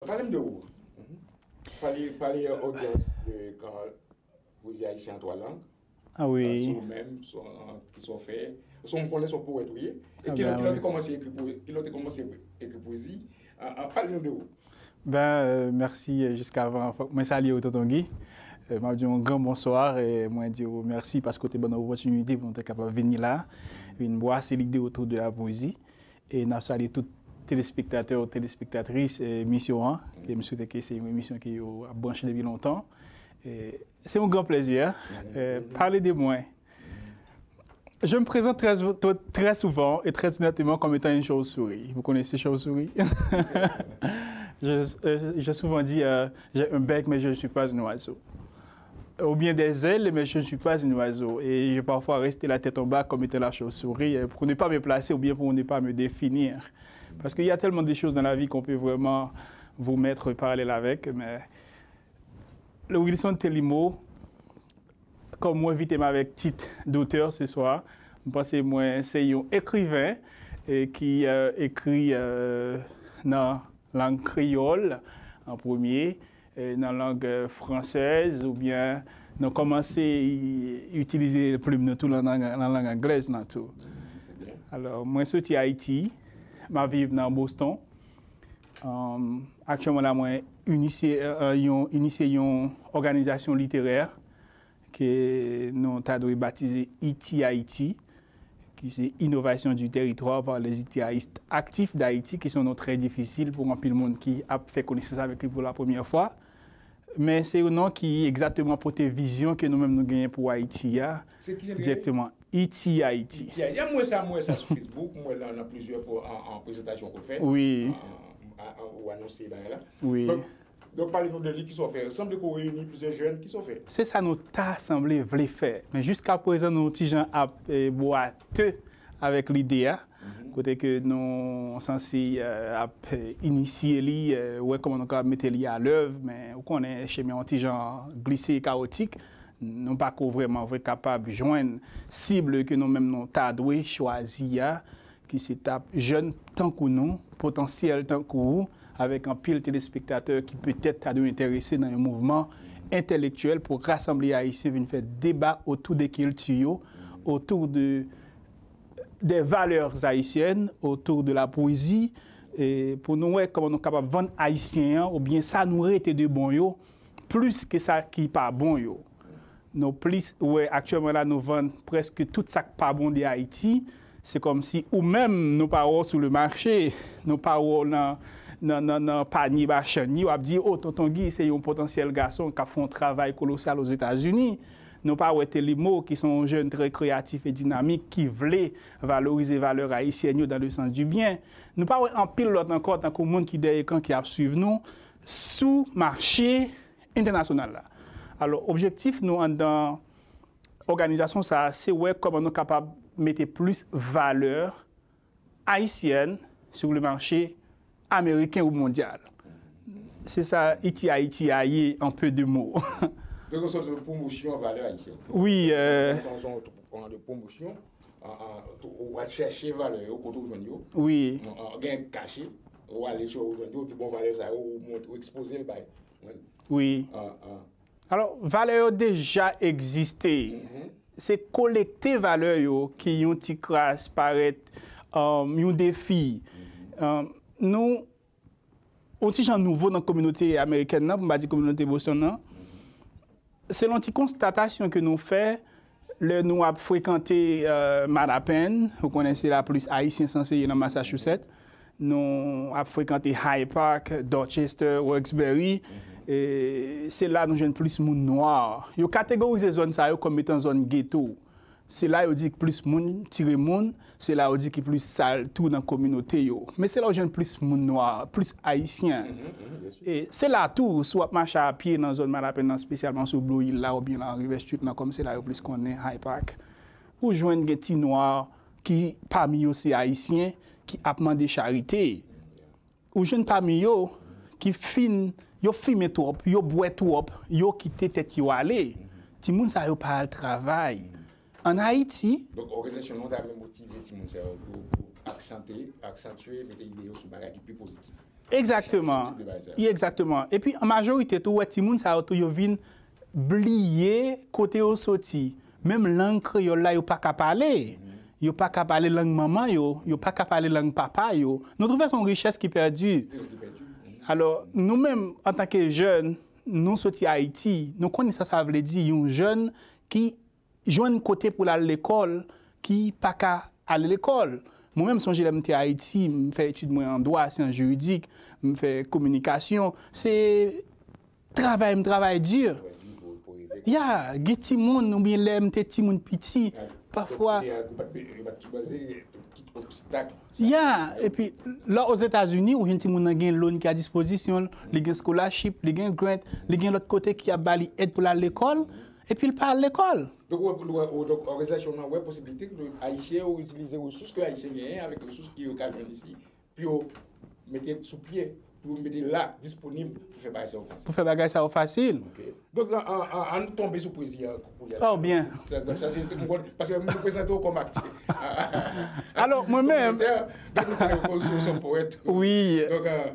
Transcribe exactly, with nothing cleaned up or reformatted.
Pale m de ou. Pale, pale odyans de kan pwezi ayisyen an twa lang. Ah wi. Se ou menm, se ou, ki sa w fè. Se ou, m konnen se yon powèt ou ye. E ki lè, ki lè w te kòmanse ekri pwe-, ki lè w te kòmanse ekri pwezi? Ah, ah, pale nou de ou. Ben, euh, mèsi, euh, jiskavan. Fòk mwen salye w, Tonton Guy. Euh, m ap di w yon gran bonswa, e mwen di w mèsi paske w te ban nou opòtinite pou nou te kapab vini la, vin bwase lide otou de la pwezi. E n ap salye tout telespektatè, telespektatris, e, emisyon an, ke m swete ke se yon emisyon ke yo ap branche depi lontan. E, se yon gran plèzi, e, pale de mwen. Je me présente très, très, très souvent et très honnêtement comme étant une chauve-souris. Vous connaissez chauve-souris? Je, euh, j'ai souvent dit, euh, j'ai un bec, mais je ne suis pas un oiseau. Ou bien des ailes, mais je ne suis pas un oiseau. Et j'ai parfois resté la tête en bas comme étant la chauve-souris, euh, pour ne pas me placer ou bien pour ne pas me définir. Parce qu'il y a tellement de choses dans la vie qu'on peut vraiment vous mettre en parallèle avec, mais le Wilson Telimo, kòm ou envite m avèk tit d'auteur ce soir, m panse mwen se yon ekriven, e ki, euh, ekri, euh, nan lang kreyòl an premye, e nan lang, euh, fransèz, oubyen nou kòmanse i-, itilize plim nou tou nan lang, nan lang anglèz lan tou. Alò, mwen soti Ayiti, m ap viv nan Boston. Um, aktyèlman la, mwen inisye, euh, yon, inisye yon òganizasyon literè ke nou ta dwe batize I T Haïti, ki se Innovation du Territoire par les Itihayistes Actifs d'Haïti, ki se yon non trè difisil pou anpil moun ki ap fè konesans avèk li pou la premyè fwa. Men se yon non ki egzakteman pote vizyon ke nou menm nou genyen pou Ayiti a, dirèkteman. I T Haïti. I T Haïti. M wè sa, m wè sa sou Facebook, m wè nan, nan plizyè po-, an, an prezantasyon ke w fè. Wi. An, an, an, ou anonse bagay la. Wi. Donk, Donk, pale nou de li, kisa w fè? Sanble ke w reyini plizyè jèn, kisa w fè? Se sa nou ta sanble vle fè. Men jiska prezan, nou ti jan ap, e, bwate avèk lide a. Kote ke nou sanse, e, ap, e, inisye li, e, wè kòman nou kapab mete li alèv, men ou konnen chemen an ti jan glise, kawotik. Nou pa ko vrèman vre kapab jwenn sib ke nou menm nou ta dwe chwazi a, ki se t ap jèn tankou nou, potansyèl tankou ou, avèk anpil telespektatè ki petèt ta dwe enterese nan yon mouvman entèlektyèl pou rasanble Ayisyen vin fè deba otou de kilti yo, otou de, de valeurs haïtiennes, otou de la pwezi, e pou nou wè kòman nou kapab vann Ayisyen an, oubyen sa nou rete de bon yo, plis ke sa ki pa bon yo. Nou plis wè aktyèlman la, nou vann prèske tout sa k pa bon de Ayiti. Se kòmsi ou menm, nou pa wè w sou le mache, nou pa wè w nan, nan, nan, nan panye machann yo, ap di, "O, Tonton Guy, se yon potansyèl gason k ap fè yon travay kolosal Ozetazini." Nou pa wè Telimo, ki se yon jèn trè kreyatif e dinamik, ki vle valorize valè ayisyèn yo dans le sens du bien. Nou pa wè anpil lòt ankò, tankou moun ki dèyè ekran ki ap swiv nou sou mache entènasyonal la. Alò, objektif nou anndan òganizasyon sa a, se wè kòman nou kapab mete plis valè ayisyèn sur le marché américain ou mondial. Se sa I T Haïti a ye, en peu de mots. Donk, se yon pwomosyon valè ayisyèn. Wi, euh, se yon, se yon, se yon pwomosyon, an, an, ou al chèche valè yo, kote ou jwenn yo. Wi. An, an, gen kache, ou ale chèche ou jwenn yo, ou di bon valè sa yo, ou mont-, ou ekspoze l bay. Wi. Wi. An, an. Alò, valè yo deja egziste. Se kolekte valè yo ki yon ti kras parèt, um, yon defi. Um, nou, yon ti jan nouvo nan kominote amerikèn nan, pou m pa di kominote Boston nan. Selon ti konstatasyon ke nou fè, lè nou ap frekante, euh, Matapan, ou konnen se la plis Ayisyen sanse ye nan Massachusetts. Nou ap frekante Hyde Park, Dorchester, Roxbury. E se la nou jwenn plis moun nwa. Yo kategorize zòn sa yo kòm etan zòn geto. Se la yo di ki plis moun tire moun, se la yo di ki plis sal tou nan kominote yo. Men se la w jwenn plis moun nwa, plis ayisyen. E se la tou, si w ap mache a pye nan zòn Matapan nan, espesyalman sou Blue Hill la oubyen nan River Street nan, kòm se la yo plis konnen Hyde Park, ou jwenn gen ti nwa ki pami yo se ayisyen ki ap mande charite. Ou jwenn pami yo ki fin, yo fimen twòp, yo bwè twòp, yo kite tèt yo ale. Timoun sa yo pa al travay. Ann Ayiti. Donk, òganizasyon nou ta vle motive timoun sa yo pou, pou aksante, aksantye, mete ide yo sou bagay ki pi pozitif. Egzakteman. Egzakteman. Epi an majorite tou, ou wè timoun sa yo tou, yo vin bliye kote yo soti. Menm lang kreyòl la, yo pa ka pale. Yo pa ka pale lang manman yo, yo pa ka pale lang papa yo. Nou twouve se yon richès ki pèdi. Alò, nou menm, antanke jèn, nou soti Ayiti, nou konnen sa sa vle di yon jèn ki jwenn kote pou l al lekòl, ki pa ka ale lekòl. Mwen menm, sonje lè m te Ayiti, m fè etid mwen an dwa, syans jiridik, m fè kominikasyon. Se travay, m travay di. Ya, gen timoun, oubyen lè m te timoun piti, pafwa, ya, epi la, Ozetazini, ou jwenn timoun nan gen loan ki a dispozisyon l, li gen scholarship, li gen grant, li gen lòt kote ki ap ba li èd pou l al lekòl, epi l pa al lekòl. Donk, ou wè, ou wè, ou, donk, òganizasyon an wè posibilite ke Ayisyen yo itilize resous ke Ayisyen genyen avèk resous ke yo ka jwenn isi, pou yo mete l sou pye, pou yo mete l la, disponib pou fè bagay sa yo fasil. Pou fè bagay sa yo fasil. Ok. Donk, an, an, an, an nou tonbe sou pwezi a kounye a. Oh, byen. Sa, sa, sa se te m konn, paske m te prezante w kòm aktè. Alò, mwen menm. Donk, nou konnen w se yon pwèt. Wi. Donk, euh,